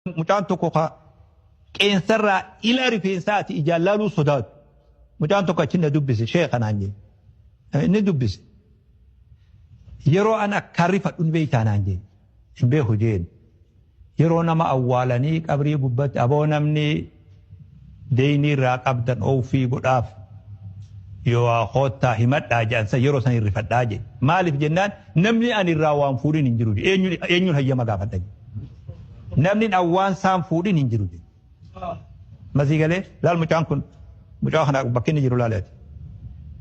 Mucaan tokko ka qeensarraa ila rifeensaati ijaan laaluu sodaatu. Mucaan tokko achi na dubbise, sheekha naan jee. Inni dubbise. Yeroo an akkaan rifadhu ni beektaa naan jee. Hin beeku jeen. Yeroo nama awwaalanii qabrii gubbatti aboo namni deeynii irraa qabdan oofii godhaaf yoo koottaa himadhaa jedhan san yeroo san rifadhaa jee. Maaliif jennaan namni ani irraa waan fuudhin hin jiru. Eenyuun hayyama gaafadha jee. Namni awwaan saan fuudhin hin jiru jee. Masii galee laal mucaan kun mucaa kana bakki inni jiru laaleeti.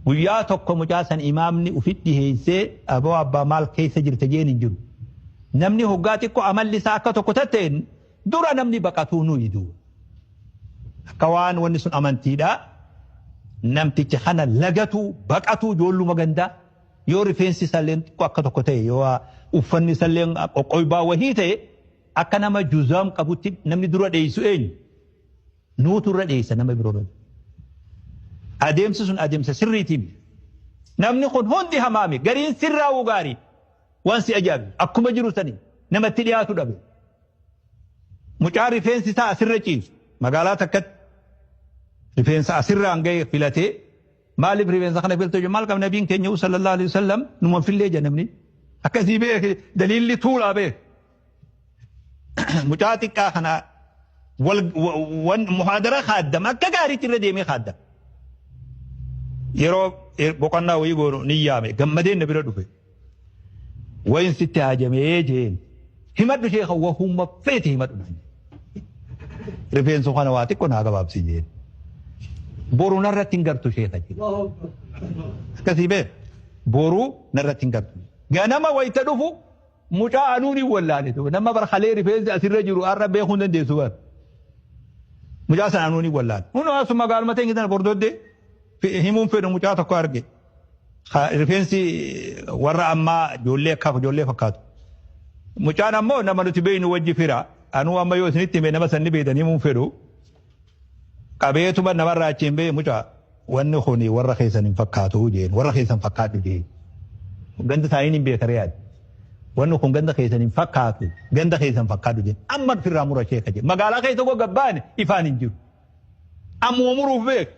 Guyyaa tokko mucaa san imaamni ufitti dhiheessee aboo abbaa maal keessa jirta jeen hin jiru. Namni hoggaa xiqqoo amalli isaa akka tokko ta'een dura namni baqatuu nuyi duuba. Akka waan wanni sun amantiidha. Namticha kana lagatuu baqatuu ijoolluma gandaa yoo rifeensi isaallee xiqqoo akka tokko ta'e yoo uffanni isaallee qoqqoybaa wahii ta'e akka nama juzaam qabutti namni dura dheessu eenyu? Nuutu irra dheessa nama biroo irra. Adeemsi sun adeemsa sirriitiin. Namni kun hundi hamaami gariin sirraa'uu gaarii waan si ajaa'ibu akkuma jiru sanii namatti dhiyaatu dhabe. Mucaa rifeensi isaa asirra ciisu magaalaa takkatti rifeensa asirraan ga'e filatee maaliif rifeensa kana filtee maal qabna nabiin keenya sallallahu alaihi wasallam numa fillee jedha namni akkasii beeke daliilli tuulaa beeke. Mucaa xiqqaa kana wal muhaadara kaaddama akka gaariitti irra deemee kaaddama. Yeroo boqonnaa wayii goonu ni yaame gammadeen na bira dhufe. Wayin sitti haajamee jeen himadhu sheekha wahumma feete himadhu naan jedhe. Rifeensa kana waa xiqqoo naa gabaabsi jeen. Boru narratti hin gartu sheekha jedhe. Akkasii bee boru narratti hin gartu. Ganama wayita dhufu mucaa anuun hin wallaale nama barhalee rifeensi asirra jiru har'a beekuu hin dandeessu bar. Mucaa sana anuun hin wallaale. Hunoo asuma gaaluma ta'e sana bordoddee himuun fedhu mucaa tokko arge. Rifeensi warra ammaa ijoollee akkaaf ijoollee fakkaatu. Mucaan ammoo nama nuti beeknu wajji fira. Anuu amma yoo isinitti hime nama sanni beektan himuun fedhu. Qabeetuma namarraa achiin bee mucaa wanni kuni warra keessan hin fakkaatu jeen warra keessan fakkaadhu jeen. Ganda isaanii hin beekare yaadu. Wanni kun ganda keessan hin fakkaatu ganda keessan fakkaadhu jeen. Amma firraa mura sheeka jeen. Magaalaa keessa gogga baane ifaan hin jiru. Ammuma muruuf beek.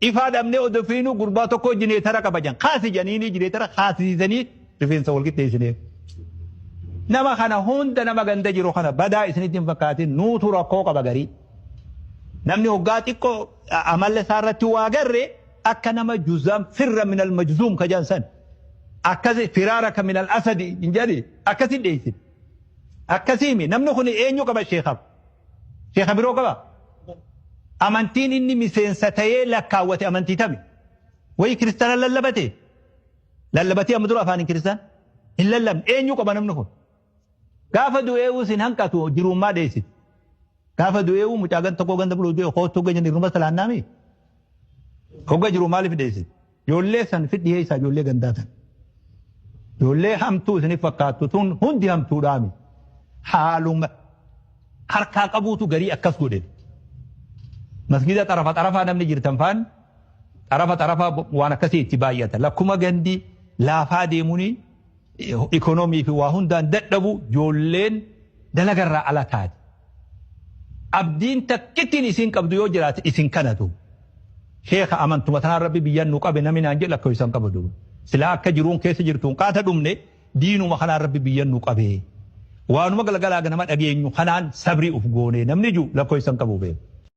Ifaa dhabnee odoo fiinuu gurbaa tokko jineetara kabajan. Kaasi janiini jineetara kaasisanii rifeensa wal qixxeessinee. Nama kana hunda nama ganda jiru kana badaa isinitti hin fakkaatin nuutu rakkoo qaba garii. Namni hoggaa xiqqoo amala isaa irratti waa garre akka nama juzaam firra minal majzuum ka jedhan san. Akkasi firaaraka minal asadi hin jedhi akkasi dheessin. Akkasiimi namni kun eenyu qaba sheekha? Sheekha biroo qaba? Amantiin inni miseensa ta'ee lakkaawwate amantii tami? Wayi kiristaana lallabate? Lallabatee amma dura afaan kiristaan? Hin lallabne. Eenyu qaba namni kun? Gaafa du'eewus hin hanqatu jirummaa dheessiti. Gaafa du'eewu mucaa ganda tokko ganda buluu du'e koottuu ganya irruma salaannaami. Hogga jiru maaliif dheessiti? Ijoollee san fidhiyee isaa ijoollee gandaa tan. Ijoollee hamtuu isiniif fakkaattu tun hundi hamtuudhaami. Haaluma harkaa qabuutu garii akkas godhe. Masgida xarafa xarafaa namni jirtan faan xarafa xarafaa waan akkasii itti baay'ata. Lakkuma gandi laafaa deemuuni ikonoomii fi waa hundaan dadhabu ijoolleen dalagarraa ala taati. Abdiin takkittiin isin qabdu yoo jiraate isin kanatu. Sheekha amantuma tanaan rabbi biyyaan nu qabe namni naan jedhu akka isaan qabu. Silaa akka jiruun keessa jirtuun qaata dhumne diinuma kanaan rabbi biyyaan nu qabe. Waanuma galgalaa ganama dhageenyu kanaan sabrii uf goone namni jiru lakkoo isaan qabu beeku.